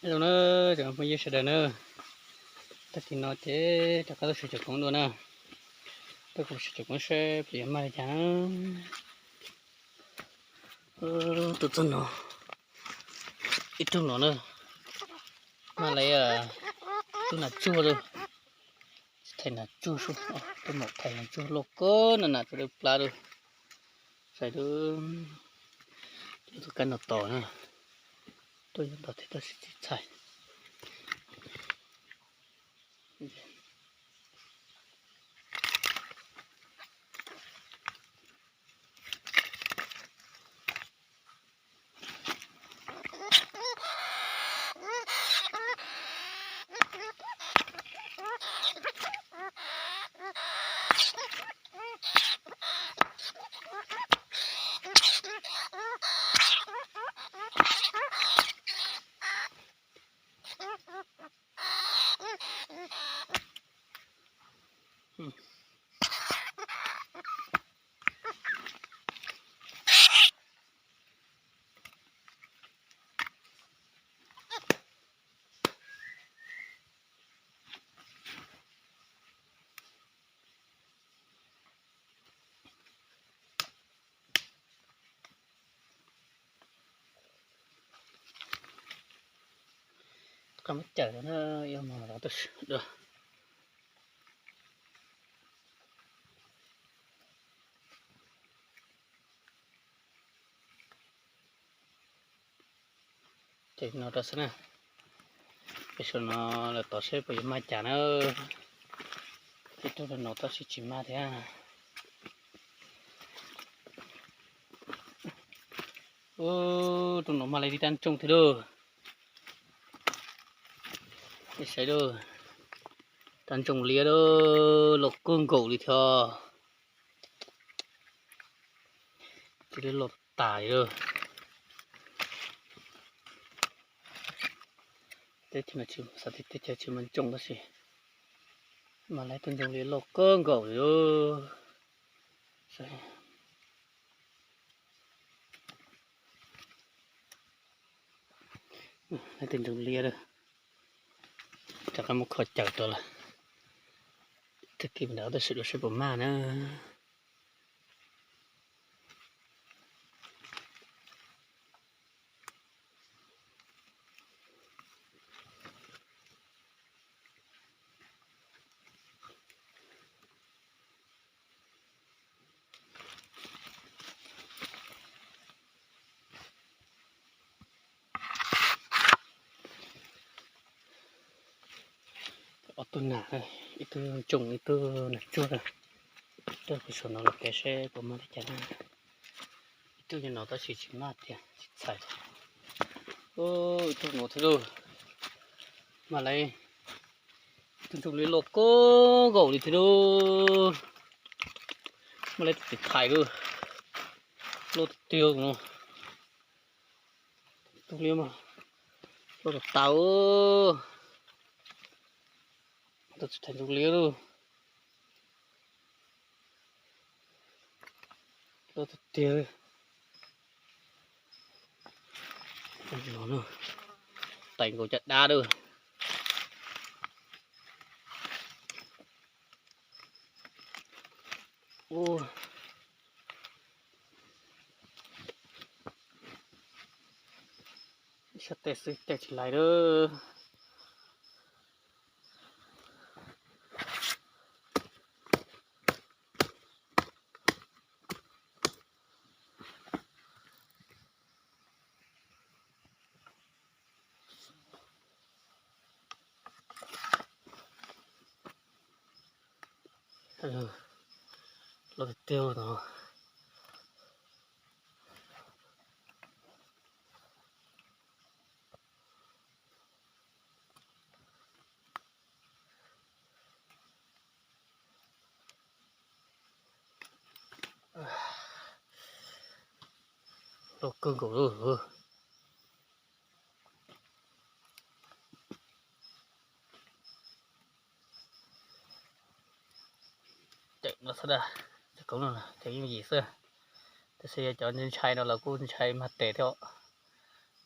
Nyob zoo na, cov phooj ywg sawv daws na, tag kis no ces rov qab tuaj sawv cov koob dua na, tuaj sawv cov koob seb puas yuav mag li cas na. Tuaj txog no, ib rooj no na, mag li tus nas tsuag lawm, thaij nas tsuag, tuaj mam thaij nas tsuag loj kawg na, nas tsuag dawb plab lawm. Saib lub, tus kab no tos na, tuaj nyob tos thiab tab sis tsis txhais. Qab muab cawm na, ib hmo los tuaj swm dua. Ces no rau xwb na, peb saum no los tos seb puas yuav mag cas na. Ib rooj no tab sis tsis mag thiab. Ub, rooj no mag li tib rab ntsoog thiab lauj. Nej saib lauj, rab ntsoog liab lauj, loj kawg nkaus li thiab. Cia li loj tas li lauj. Teb chaws no tsis, xav tias teb chaws tsis muaj ntsoog tab sis mas lawv tej ntsoog liab loj kawg nkaus li lauj. Lawv tej ntsoog liab lawm, rov qab muab kho cawm rau lawm. Tag kis mus nrad tuaj swm dua seb puas mag na. Ob tug nas, ib tug ntsoog ib tug nas tsuag na. Tuaj pem saum no los pem seb puas mag li cas na. Ib tug nyob no tab sis tsis mag tiag, tsis txhais. Ub, ib tug no thiab lauj. Mag li tus ntsoog liab loj kawg nkaus li thiab lauj. Mag li tus tiv thaiv lauj. Loj tiag tiag no. Tus liab mas loj tas tas. Tus tiv thaiv ntsoog liab lauj. Loj tiag tiag. Tais nkaus caj dab lauj. Ub, sab tes xwb caij tsis lais lauj. Loj tiag tiag no. Loj kawg nkaus lauj. Cov no xwb, cov koob no ces yooj yim xwb, tab sis yog cov ntshai no los kuj ntshai mag tes thiab.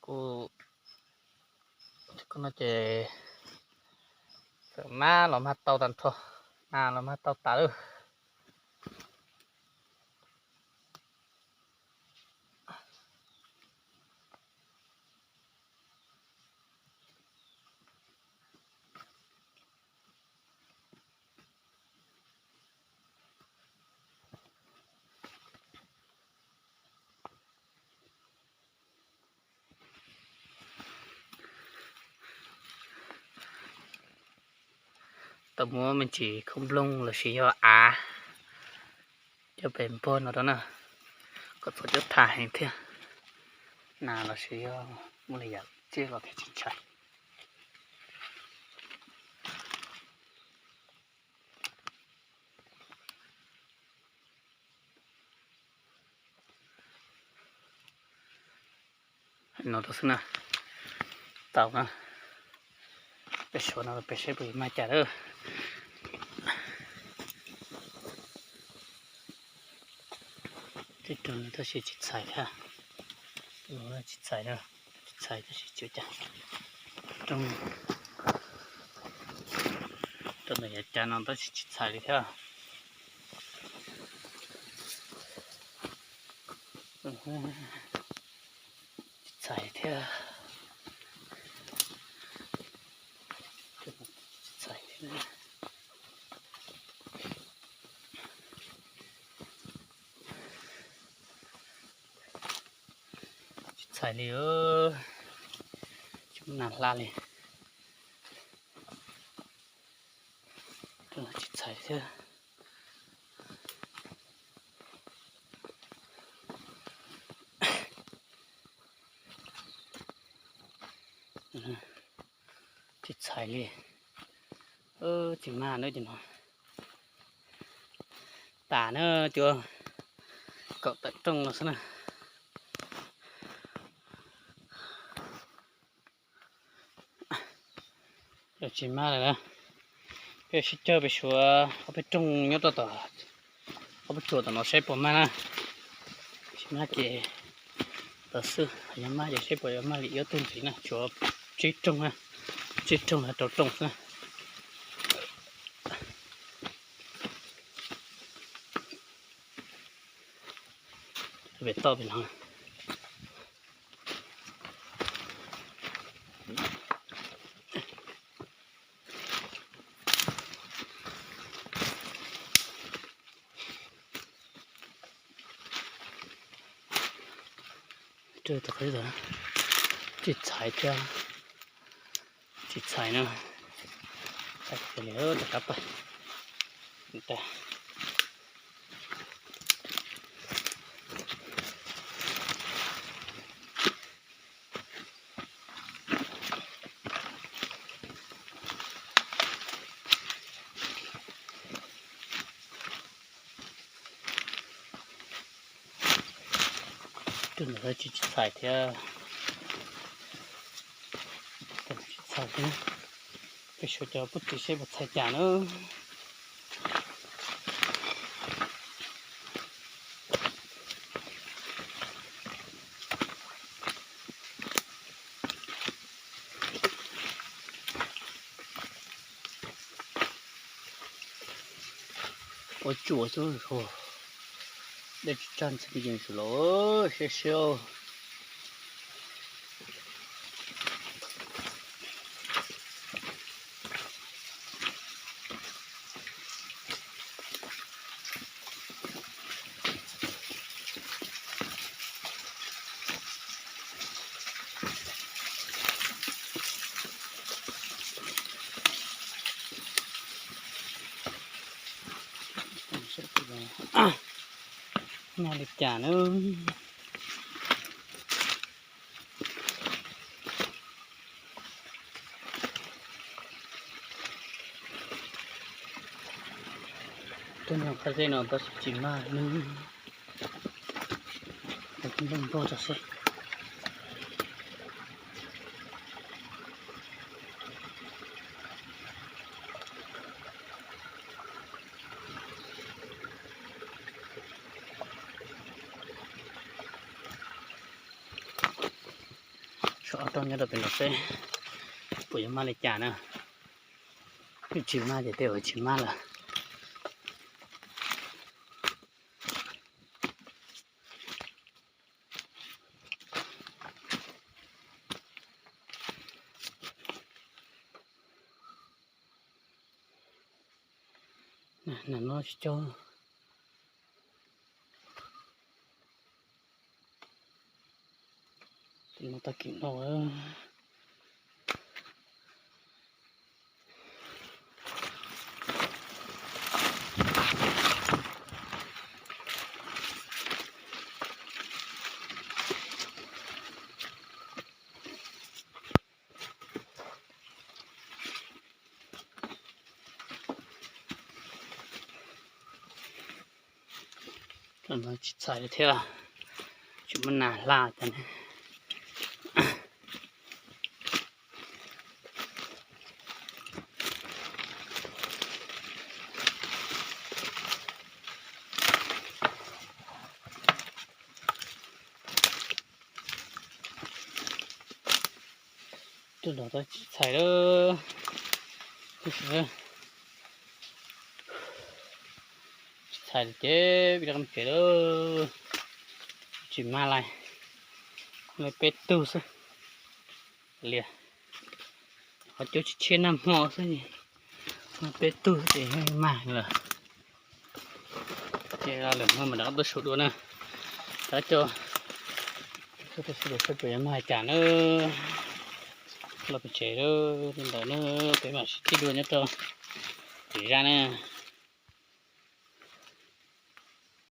Kuj Koj no ces txawm mab los mag tau tag nrho, nas los mag tau tas lawm. Tau muab me ntsis khaub nplooj lossis yog av coj pem npuag no rau na, kom txhob cov tham heev thiab. Nas lossis yog muaj li yam tsiaj los thiaj tsis ntshai. No rau xwb na. Tau na. Peb suav no peb seb puas mag cas lawm. Tib tug no tab sis tsis txhais thiab. Tsis txhais na, tsis txhais tab sis tsis ua cas. Rau ntawm yav cav no tab sis tsis txhais li thiab. Tsis txhais thiab. Tsis txhais thiab. Tsis txhais li, tsis muaj nas hla li. Tsis txhais thiab. Tsis txhais li. Tsis mag na ces no. Tas na, cuag kaum tawm rooj no xwb na. Tsis mag lawm na. Peb sib cog pem suav ob peb rooj nyob rau tom ob peb tsuas tom no saib puas mag na. Tsis mag ces tau xwb, yog mag ces saib puas yuav mag li ib ob tug ntxiv na. Tshuav tsib rooj na, tsib rooj los rau rooj xwb na. Pem toj pem no. Tsis txhais thiab, tsis txhais na. Rov qab pais. Tus ntawd tsis txhais thiab. Tsis txhais thiab. Peb suav cov pub txiv seb puas txhais cas na. Ua tsuas xwb, dej tsis tsag ntxhee yees xwb los siab siab. Mag li cas na. Tus no qab zeb no tab sis tsis mag ne. Nplooj npog tso seb. Tshuav ob rooj nyob rau pem no seb Puas yuav mag li cas na? Twb tsis mag ces tej zaum tsis mag lawm. Nas no tsis cog. Tus no tag kis no. Tsis txhais li thiab, tsis muaj nas hla tas ne. Tus no tsis txhais lawm. Tsis txhais ces peb rov qab mus tsev lawm. Tsis mag li, li peb tug xwb. Lias, qhov cub tsis tshiab nag hmo xwb, peb tug ces mag lawm. Ces lwm hmo mam rov qab tuaj su dua na. Rov coj tuaj su dua saib puas yuav mag li cas na. Los pem tsev lawm, li ntawd na, peb mam sib ntsib dua nyob rau lwm zaj na.